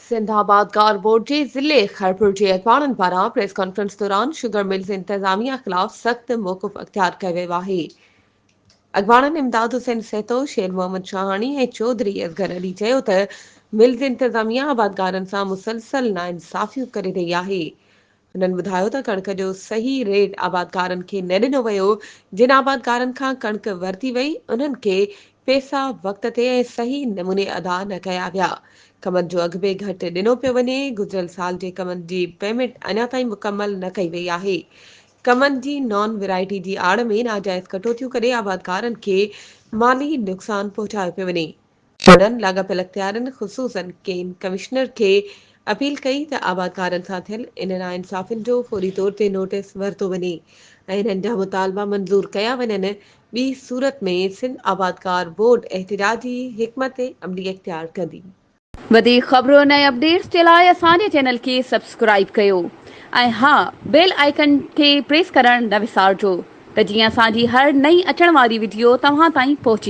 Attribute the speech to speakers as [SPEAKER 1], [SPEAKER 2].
[SPEAKER 1] سنڌ آبادگار بورڊ جي ضلعي خيرپور جي اڳواڻن پاران پريس ڪانفرنس دوران شگر ملز انتظاميا خلاف سخت موقف اختيار ڪيو ويو آهي. اڳواڻن امداد حسين سهتو، شير محمد شاهاڻي ۽ چوڌري اصغر علي چيو ته ملز انتظاميا آبادگارن سان مسلسل ناانصافيون ڪري رهي آهي. هنن ٻڌايو ته ڪڻڪ جو صحيح ريٽ آبادگارن کي نه ڏنو ويو، جن آبادگارن کان ڪڻڪ ورتي وئي انهن کي پئسا وقت تي ۽ صحيح نموني ادا نه ڪيا ويا، ڪمند جو اگهه به گهٽ ڏنو پيو وڃي، گذريل سال جي ڪمند جي پيمينٽ اڃا تائين مڪمل نه ڪئي وئي آهي، ڪمند جي نان ورائٽي جي آڙ ۾ ناجائز ڪٽوتيون ڪري آبادگارن کي مالي نقصان پهچايو پيو وڃي. هنن لاڳاپيل اختيارين خصوصن ڪين ڪمشنر کي اپيل ڪئي ته آبادگارن سان ٿيل ان ناانصافين جو فوري طور تي نوٽيس ورتو وڃي ۽ انهن جا مطالبا منظور ڪيا وڃن ٻي صورت ۾ سنڌ آبادگار بورڊ احتجاجي حڪمت عملي اختيار ڪندي.
[SPEAKER 2] وڌيڪ خبرن ۽ اپڊيٽس جي لاء اسان جي چينل کي سبسڪرائيب ڪيو ۽ ها بيل آئيڪن کي پريس ڪرڻ نه وسارجو ته جيئن اسان جي هر نئين اچڻ واري وڊيو توهان تائين پهچي.